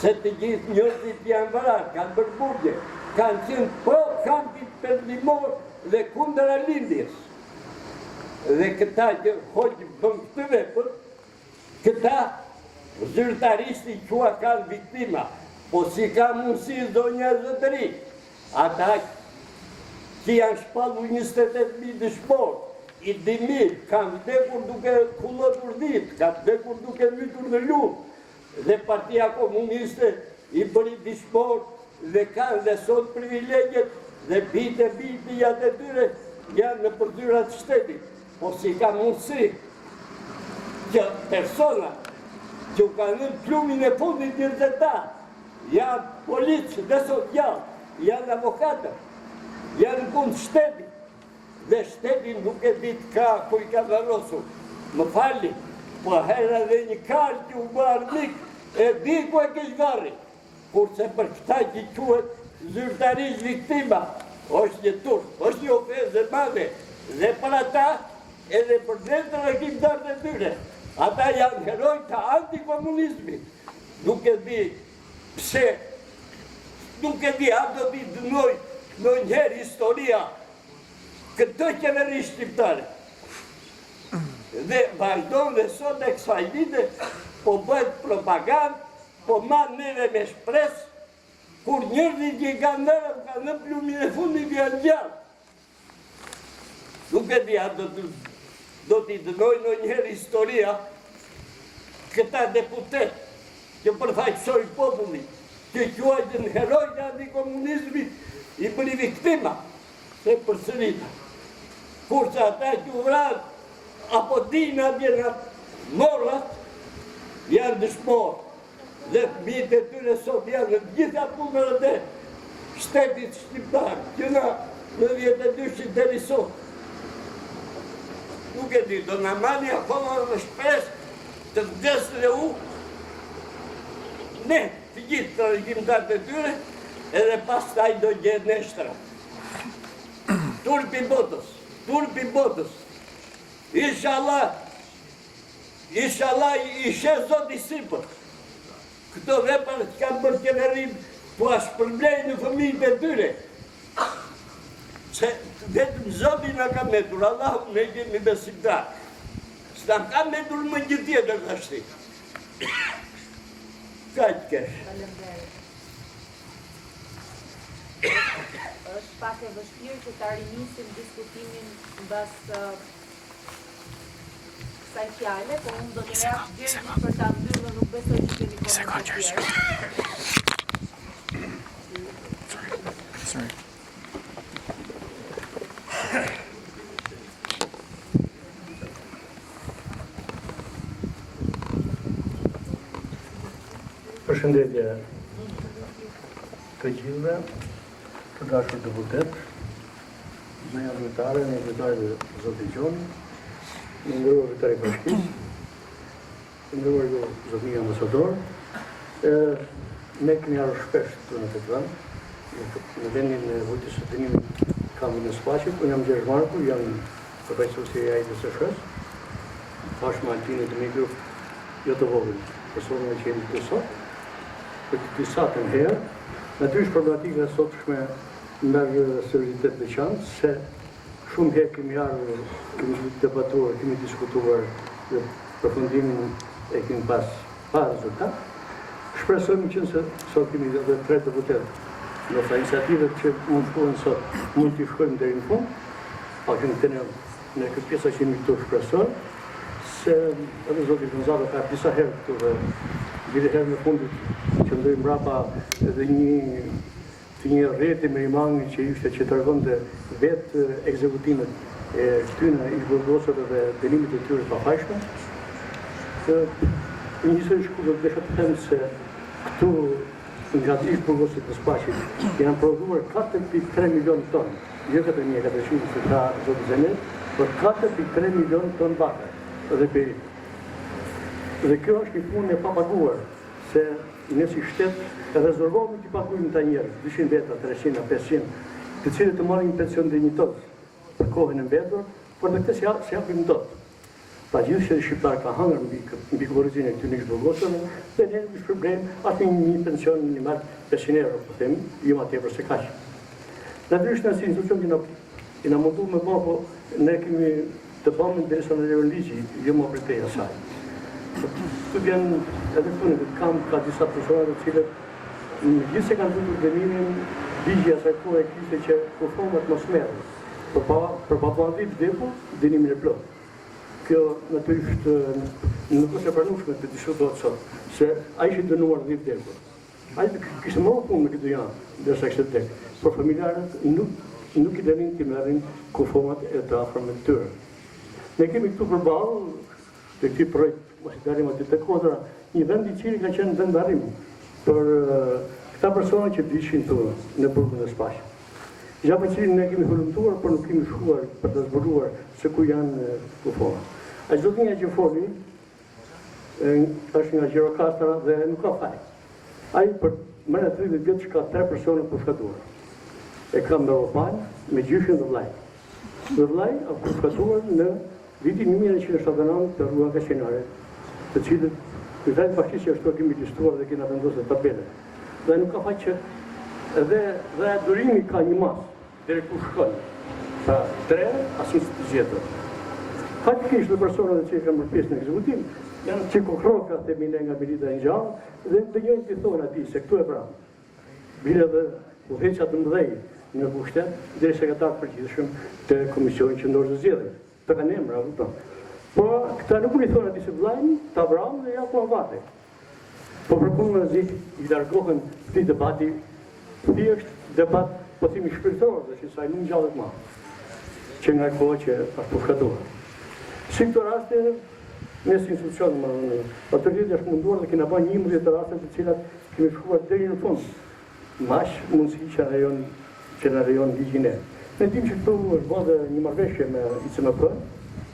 se të gjithë njerëzit janë vrarë, kanë bërë burgje, kanë qenë pro kampit perëndimor dhe kundra lindjes. Dhe këta që hoq bën këtë vepër, këta zyrtarisht i quakan viktima. Po si ka mundësi zonja e zotëri, ata që janë shpallur 28.000 dëshmorë, i di mirë, kanë vdekur duke kullotur dhitë, kanë vdekur duke mbytur në lumë, Dhe Partia Komuniste i bëri dëshmorë dhe kanë dhe sot privilegjet dhe bijtë e bijtë bijat e tyre janë nëpër zyra të shtetit. Po si ka mundësi që persona që u kanë dhënë plumbin e fundit njëzeta, janë policë dhe sot gjallë, janë avokatët, janë në punë të shtetit, Dhe shteti nuk e di të ka ku i ka varrosur. Më falni, po herë edhe një kalë që u bë armik, e di ku e kish varrin. Kurse për këta që quhet zyrtarisht viktima, është një turp, është një ofenzë e madhe dhe për ata edhe për ne trashëgimtarët e tyre. Ata janë heroj të antikomunizmit. Nuk e di pse, nuk e di a do t'i dënojë ndonjëherë historia këtë qeveri shqiptare. Dhe vazhdon dhe sot e kësaj dite, po bëhet propagandë, po man neve me shpresë, kur njerëzit që i kanë dhënë, kanë dhënë plumbin e fundit janë gjallë. Nuk e di a do të do t'i dënojë ndonjëherë historia këta deputetë. Që përfaqësoi popullin, që quajtën heronj të antikomunizmit, i bëri viktima, se përsërita. Kurse ata që u vranë, apo dinë atje nga morrat, janë dëshmorë. Dhe fëmijët e tyre sot janë në të gjitha punët e shtetit shqiptar, që nga 92-shi deri sot. Nuk e di, do na mbani akoma me shpresë të vdes dhe u, ne të gjithë trashëgimtarët e tyre, edhe pastaj do gjejnë eshtrat. Turpi i botës, turpi i botës. Inshallah, inshallah i sheh Zoti sipër. Këto vepra që kanë bërë qeverinë, t'ua shpërblejë në fëmijët e tyre. Se vetëm Zoti na ka mbetur, Allahu ne jemi besimtarë. S'na ka mbetur më gjë tjetër tashti. Kaq kesh. Faleminderit. Është pak e vështirë që ta rinisim diskutimin mbas kësaj fjale, po unë do të jap Gjergjit për ta mbyllur, nuk besoj që kemi komente të tjera. Sorry. Përshëndetje të gjithëve, të dashur deputetë, zonja kryetare, nënkryetare dhe zoti Gjoni, i nderuar kryetar i bashkisë, i nderuar ju zotni ambasador, ne kemi ardhur shpesh këtu në këtë vend, në vendin e vuajtjes së dënimit kampin e Spaçit, unë jam Gjergj Marku, jam përfaqësuesi i AIDSSH-së, bashkë me Altinin dhe me një grup jo të vogël personave që jemi këtu sot, për të disatën herë, natyrisht problematika e sotshme merr seriozitet të veçantë, se Shumë herë kemi ardhur, kemi debatuar, kemi diskutuar dhe përfundimin e kemi pas pa rezultat. Shpresojmë që nëse sot kemi edhe tre deputetë, ndoshta iniciativat që mund të shkruhen sot, mund t'i shkojmë deri në fund, pak në këtë në këtë pjesa që jemi këtu shpresoj, se edhe zoti Gonzaga ka disa herë këtu dhe bile herën e fundit qëndroi mbrapa edhe një të një rrjeti merimangi që ishte që tregonte vetë ekzekutimet e këtyre ish burgosurve dhe dënimet e tyre të pafajshme. Në një histori shkurtër desha të them se këtu nga të ish burgosurit të Spaçit janë prodhuar 4.3 milion ton, jo 4.400 që tha zoti Zenel, por 4.3 milion ton bakër dhe pirit. Dhe kjo është një punë e papaguar, se Ne si shtet rezervohemi t'i paguajmë këta njerëz, 200 veta, 300 a 500, të cilët të marrin një pension dinjitoz për kohën e mbetur, por dhe këtë s'ia japim dot. Pra gjithë shteti shqiptar ka hëngër mbi mbi kurrizin e këtyre ish burgosurve dhe ne nuk i shpërblejmë as me një pension minimal 500 euro, po themi, jo ma tepër se kaq. Natyrisht ne si institucion kena Jena mundu me ba, po ne kemi të bëmë derisa na lejon ligji, jo më përtej asaj. Këtu vjen edhe këtu në këtë kamp ka disa persona të cilët megjithëse kanë vuajtur dënimin, ligji i asaj kohe kishte që kufomat mos merren, për pa për babanë e vdekur dënimin e plotë. Kjo natyrisht nuk është e pranueshme të diskutohet sot, se ai ishte dënuar dhe i vdekur. Ai kishte marrë punë me këtë dynja, ndërsa kishte vdek, por familjarët nuk nuk i lenin t'i merrnin kufomat e të afërmve të tyre. Ne kemi këtu përballë të këtij projekt, mos i dalim aty te kodra, një vend i cili ka qenë vendvarrim për këta persona që vdishin këtu në burgun e Spaçit. Gjë për cilin ne kemi hulumtuar, por nuk kemi shkuar për të zbuluar se ku janë kufomat. Ai zotëria që foli, është nga Gjirokastra dhe nuk ka faj. Ai për brenda 30 vjetësh ka tre persona të pushkatuar. E ka me babanë, me gjyshin dhe vllai. Dhe vllai a pushkatuar në vitin 1979 te rruga Kaçinare, të cilët kryetarit bashkisë që ashtu e kemi listuar dhe kena vendosur tabelën. Dhe nuk ka faj që edhe dhe durimi ka një masë. Deri ku shkon? Pra, tre, asnjë të gjetur. Faktikisht dhe personat që kanë bërë pjesë në ekzekutim janë që kokrroka themi ne nga Mirdita e gjallë dhe dëgjojnë t'i thonë atij se këtu e vramë. Bile dhe udhëheqësa të mëdhenj në pushtet deri sekretar të përgjithshëm të Komisionit Qendror të Zgjedhjeve. Të kanë emra, kupton. Po këta nuk mund i thonë atij se vllain ta vramë dhe ja ku a varri. Po përkundrazi i largohen këtij debati thjesht debat po themi shpirtëror dhe që sa nuk ngjallet më që nga koha që është pushkatuar. Si këto raste, ne si institucion, më autoriteti është munduar dhe kena bërë 11 raste të cilat kemi shkuar deri në fund, me aq mundësi që na lejon që na lejon ligji ne. Ne dimë që këtu është bërë dhe një marrëveshje me ICMP,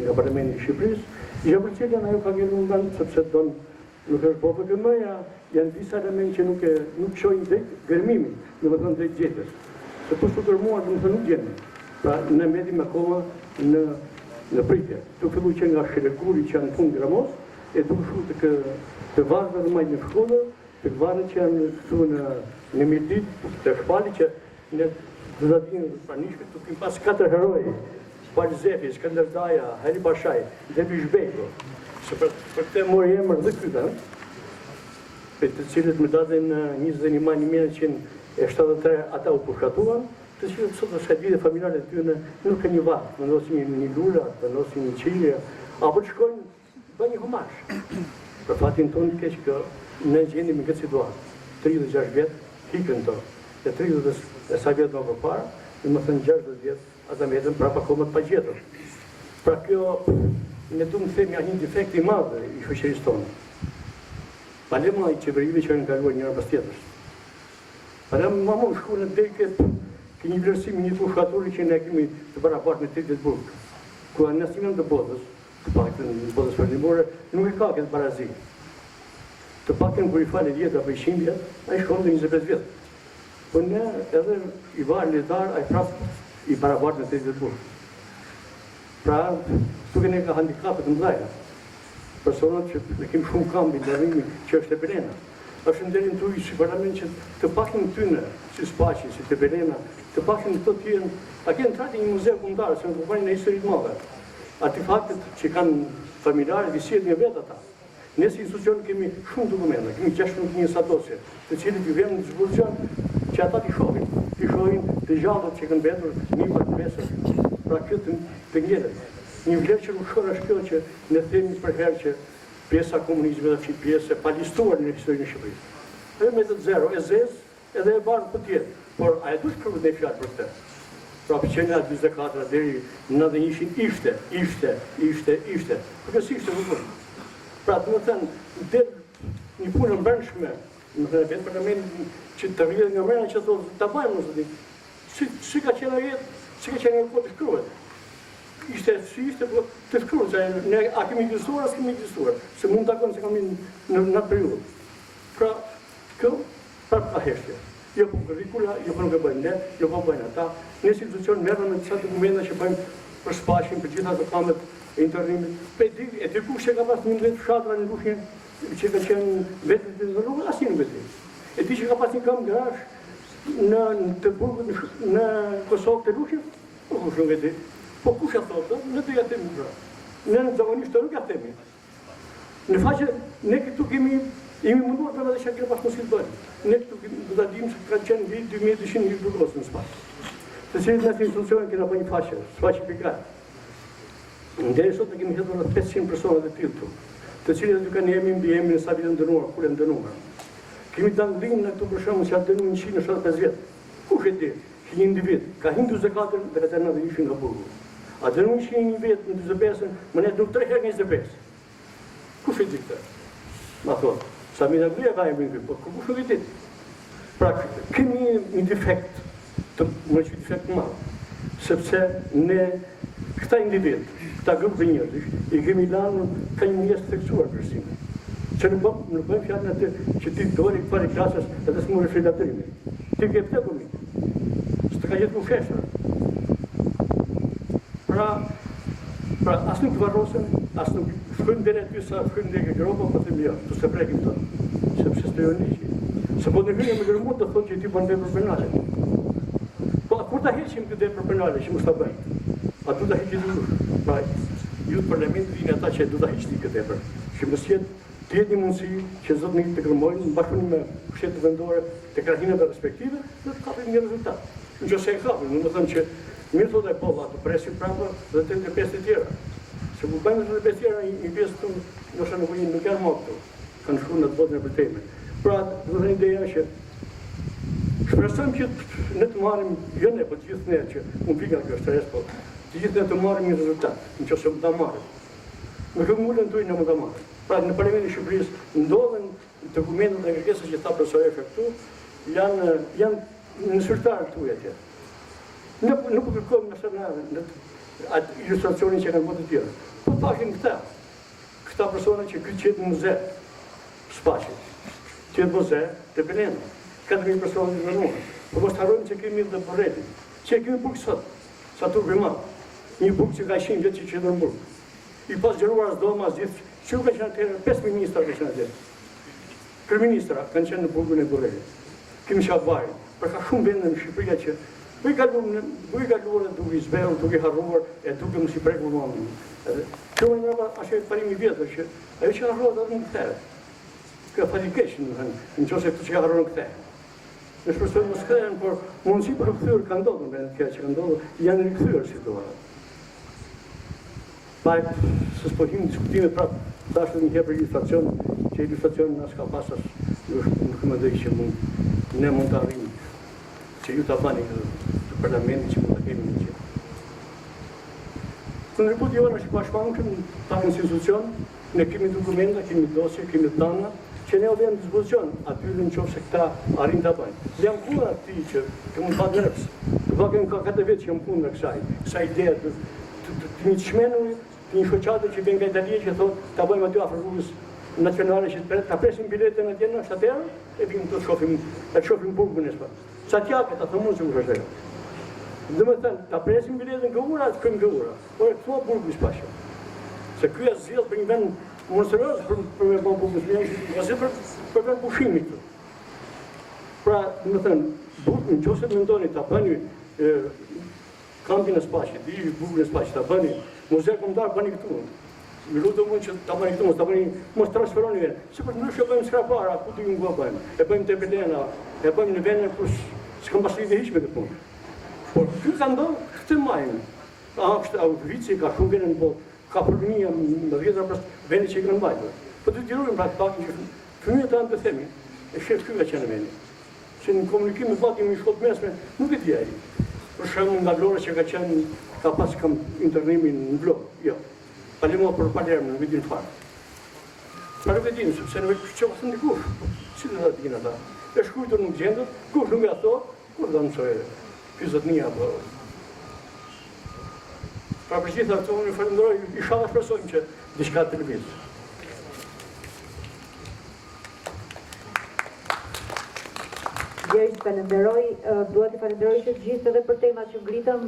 nga Parlamenti i Shqipërisë, gjë për cilën ajo ka ngelur në vend sepse don nuk është bërë VKM-ja, janë disa elementë që nuk e nuk çojnë drejt gërmimit, domethënë drejt gjetjes. Se po s'u gërmuar, domethënë nuk gjeni. Pra ne mbetim akoma në në pritje. Duke filluar që nga Sheleguri që janë në fund Gramoz, e duke shku tek të varret në majë në Shkodër, Tek varret që janë këtu në në Mirditë, te Shpali që ne do ta dinë të pranishmit, këtu kemi pas katër heroj, Pal Zefi, Skënder Daja, Hajri Pashaj, Dervish Bejko, se për, për këtë mori emër dhe ky vend, për të cilët me datën 21 maj 1973 ata u pushkatuan, të cilët sot asaj dite familjarët e tyre nuk kanë një varr, të vendosin një, një lule, të vendosin një çilje, apo të shkojnë Bëj një homazh. Për fatin tonë të keq kjo, ne gjendemi në këtë situatë. 36 vjet ikën këto. E 30 e sa vjet më përpara, domethënë 60 vjet, ata mbeten prapë akoma të pagjetur. Pra kjo, ne duam të themi, është një defekt i madh i shoqërisë tonë. Pa le më i qeverive që kanë kaluar njëra pas tjetrës. Pa le më mund shku në deri ke ke një vlerësim një pushkaturi që ne kemi të barabartë me 30 vjet burg. Ku në asnjë vend të botës, të paktën në botës perëndimore, nuk e ka këtë barazi. Të paktën kur i falet jeta për 100 vjet, ai shkon në 25 vjet. Po ne edhe i varë në ai prapë i barabartë me 30 vjet burg. Pra, këtu ne ka handikape të mëdha. Personat që ne kemi shumë kambi ndërrimi që është Tepelena. Është nderin tuaj si parlament që të paktën këtyne, si Spaçi, si Tepelena, të paktën këto të jenë, ta kenë trajtë një muze kombëtar, se në në histori të madhe. Artefaktet që kanë familjarët i sjellin vetë ata. Ne si institucion kemi shumë dokumenta, kemi 16.000 sa dosje, të cilët i vëmë në dispozicion që ata t'i shohin, t'i shohin të gjallët që kanë mbetur nipat mbesat. Pra kjo të, të ngelet. Një vlerë që nuk shkon është kjo që ne themi përherë që pjesa e komunizmit është një pjesë e palistuar në historinë e Shqipërisë. Ajo mbetet zero, e zezë, Edhe e bardhë po të jetë, por a e duhet shkruhet ndonjë fjalë për këtë? Pra që nga 44 deri në 91-shin ishte, ishte, ishte, ishte. Po kjo s'ishte më Pra, domethënë, del një punë e brendshme, domethënë, vetë parlamenti që të rrjedh nga mrena që thotë, ta bëjmë, mos e di. Si, si ka qenë ajo jetë, si ka qenë ajo kohë të shkruhet. Ishte, si ishte, po të shkruhet, se ne a kemi ekzistuar, a s'kemi ekzistuar, se mund të takon se kemi në, në atë periudhë. Pra, kjo Prapë ka heshtje. Jo po kurrikula, jo po nuk e bëjmë ne, jo po bëjnë ata. Ne si institucion merrem me disa dokumenta që bëjmë për Spaçin, për gjitha ato kampet e internimit. Po e di, e di kush që ka pas 11 fshatra në Lushnjë që ka qenë vetë të rrugë, asnjë nuk e di. E di që ka pas një kamp grash në, në të burgut në, në Kosovë të Lushnjës? Po kush nuk e di. Po kush e thotë, ne do ja themi pra. Ne zakonisht nuk ja themi. Në faqe, ne këtu kemi, jemi munduar të bëjmë edhe që kemi pas mundësi të bëjmë. Ne këtu do ta dimë se kanë qenë mbi 2200 ish burgosur në Spaç. Të cilët ne si institucion kena bërë një faqe, Spaçi pikë al. Deri sot ne kemi hedhur rreth 500 persona të tillë këtu, të cilët aty kanë emrin, mbiemrin, sa vjet janë dënuar, kur janë dënuar. Kemi Dangëllinë ne këtu për shembull që janë dënuar 175 vjet. Kush e di që një individ ka hyrë në 44 dhe ka dalë në 91 nga burgu. A dënuar 101 vjet në 45-ën, më ne dënuar 3 herë nga 25. Kush e di këtë? Ma thotë, Sami Dangëllia ka emrin ky, po kush nuk e di? Pra, kemi një defekt, të më që defekt të madh, sepse ne këta individ, këta grup të njerëzish, i kemi lanë ka një mungesë të theksuar vlerësimi. Që nuk bëm, nuk bëjmë fjalën aty që ti doli para klasës edhe s'more fletëlavdrimin. Ti ke vdekur mi. S'të ka gjetur sheshtra. Pra, pra as nuk varrosen, as nuk shkojmë deri aty sa shkojmë deri ke gropa, po themi jo, të se prekim të, sepse s'të lejon ligji. Se po të hyjmë me gërmu të thotë që ti bën vepër penale. Po a kur ta heqim këtë vepër penale që mos ta bëjmë? A do ta heqim dikush? Pra, ju të parlamentit jeni ata që do ta hiqni këtë vepër. Që mos jetë të jetë një mundësi që zotërinjtë të gërmojnë në bashkëpunim me pushtetet vendore të krahinave respektive dhe të kapim një rezultat. Në qoftë se e kapim, domethënë që mirë thotë ai boll, ato presim prapë dhe 85 të tjera. Se kur bëjmë 85 tjera, një pjesë këtu, ndoshta nuk, nuk janë më këtu. Kanë shkuar në botën e përtejme. Pra, domethënë ideja që shpresojmë që ne të marrim, jo ne, po të gjithë ne që unë vi nga kjo shtresë, po të gjithë ne të marrim një rezultat, në qoftë se mund ta marrim. Me këmbënguljen tuaj ne mund ta marrim. Pra, në Parlamentin e Shqipërisë ndodhen dokumentet dhe kërkesat që tha profesoresha këtu, janë janë në sirtarët tuaj atje. Ne nuk po kërkojmë nëse në në atë ilustracionin që kanë bërë të tjerë. Po paktën këta, këta persona që ky të jetë muze Spaçi, të jetë muze Tepelena, 4.000 persona të internuar. Po mos të harrojmë që kemi dhe Burrelin, që e kemi burg sot, sa turp i madh. Një burg që ka 100 vjet që qëndron burg. I pazgjeruar as dhoma, as gjithë, që ka qenë atëherë, 5 ministra ka qenë atëherë. Kryeministra kanë qenë në burgun e Burrelit. Kemi Qabarin, por ka shumë vende në Shqipëria që duke kaluar, duke kaluar dhe duke i zbehur, duke harruar e duke mos i prekur më. Edhe kjo më mbrapa është ai parimi i vjetër që ajo që harrohet atë nuk kthehet. Kjo fat i keq, domethënë, në qoftë se këto që harrohen kthehen. Ne shpresojmë mos kthehen, por mundësi për të kthyer ka ndodhur në vendet tjera që ka ndodhur, janë rikthyer situata. Pa, se s'po hyjmë në diskutime prapë, thashë edhe një herë për ilustracion, që ilustracion as ka pas as nuk, nuk mendoj që mund, ne mund të arrijmë, që ju ta bëni këtë të parlamentit që mund ta kemi një gjë. Kontributi jonë është i pashmangshëm, paktën si institucion, Ne kemi dokumenta, kemi dosje, kemi të dhëna, që ne u vëmë në dispozicion atyre në qoftë se këta arrijnë ta bëjnë. Dhe jam kundër atij që që mund të bëhet në Reps. Të paktën ka katër vjet që jam kundër kësaj, kësaj ideje të të, të, të një çmenuri, të një shoqate që vjen nga Italia që thotë ta bëjmë aty afër rrugës nacionale që të ta presim biletën atje në 7 euro e vim të shohim, të shohim burgun e spak. Sa t'japet, ta thëmë unë se kush është ajo. Domethënë, ta presim biletën ke ura, të shkojmë ke ura. Por e thua burgu i Spaçit. Se ky e zgjedh për një vend monstruoz për për me bërë burgun, e zgjedh për për vend pushimi këtu. Pra, domethënë, burgun, në qoftë se mendoni ta bëni e, kampin e Spaçit, i burgun e Spaçit, ta bëni muze kombëtar bëni këtu. Ju lutem unë që ta bëni këtu, mos ta bëni, mos transferoni vendin. Se përndryshe e bëjmë Skrapar, ku di unë ku e bëjmë. E bëjmë Tepelena, e bëjmë në vendin ku s'kam pas lidhje hiç me këtë punë. Por ky ka ndodhur, këtë majmë. A është Auschwitz-i, ka shumë vende në botë, ka përmia me dhjetëra për vende që i kanë mbajtur. Po të tjerojmë pra të paktën që fëmijët tanë të themi, e shef ky ka qenë vendi. Se në komunikim me batin në shkollë të mesme, nuk e di ai. Për shembull nga Vlora që ka qenë, ka pas kamp internimin në Vlorë, jo. Palermo për Palermo, nuk e din fare. Pra nuk e din, sepse nuk e që thënë dikush. Si do ta dinë ata? E shkruajtur nuk gjendet, kush nuk ja thotë, kur do mësojë ky zotnia apo Pra për gjitha këto unë ju falenderoj, ishalla shpresojmë që diçka të lëvizë. Gjergj, falenderoj, dua t'i falenderoj që të gjithë edhe për temat që ngritëm,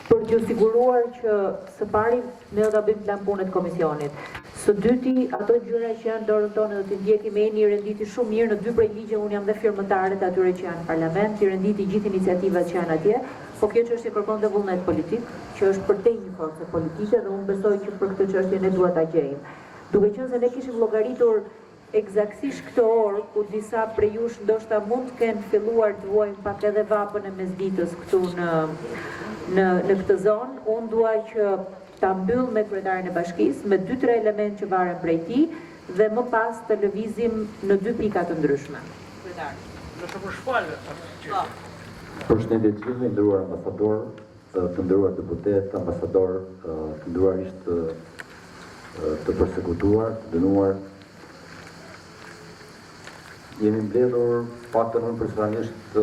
për t'ju siguruar që së pari ne do ta bëjmë plan pune të komisionit. Së dyti, ato gjëra që janë në dorën tonë do t'i ndjekim, Eni i renditi shumë mirë në dy prej ligjeve, unë jam dhe firmëtare të atyre që janë në parlament, i renditi gjithë iniciativat që janë atje, po kjo çështje kërkon dhe vullnet politik, që është përtej një force politike dhe unë besoj që për këtë çështje ne duhet ta gjejmë. Duke qenë se ne kishim llogaritur Ekzaktësisht këtë orë, ku disa prej jush ndoshta mund të kenë filluar të vuajnë pak edhe vapën e mesditës këtu në në në këtë zonë, unë dua që ta mbyll me kryetarin e bashkisë, me dy tre elementë që varen prej tij dhe më pas të lëvizim në dy pika të ndryshme. Kryetar. Nëse më shfal atë gjë. Po. Përshëndetje të gjithëve, i nderuar ambasador, të nderuar deputetë, ambasador, të nderuar ish të të persekutuar, të dënuar. Jemi mbledhur, paktën unë personalisht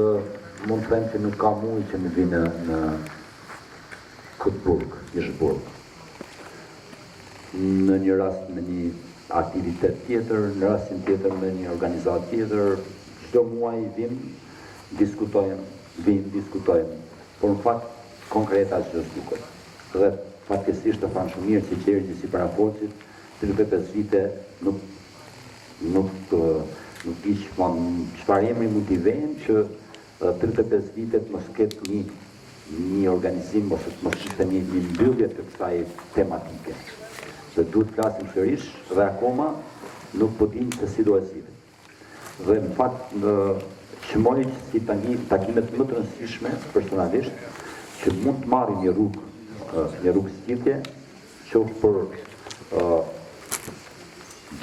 mund të them që nuk ka muaj që nuk vij në në këtë burg, ish burg. Në një rast me një aktivitet tjetër, në rastin tjetër me një organizatë tjetër, çdo muaj vim, diskutojmë, vim, diskutojmë, por në fakt konkret asgjë s'duket. Dhe fatkeqësisht e thanë shumë mirë që Gjergji si parafolësit, 35 vite nuk nuk nuk di çfarë emri mund t'i vejmë që 35 vite të mos ketë një një organizim ose të mos kishte një, një mbyllje të kësaj tematike. Dhe duhet të flasim sërish dhe akoma nuk po dimë se si do e zgjidhim. Dhe në fakt çmoj si tani takimet më të rëndësishme personalisht që mund të marrin një rrugë një rrugë zgjidhje qoftë për uh,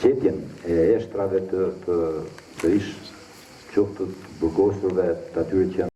gjetjen e eshtrave të të të ish qoftë të burgosurve të atyre që janë.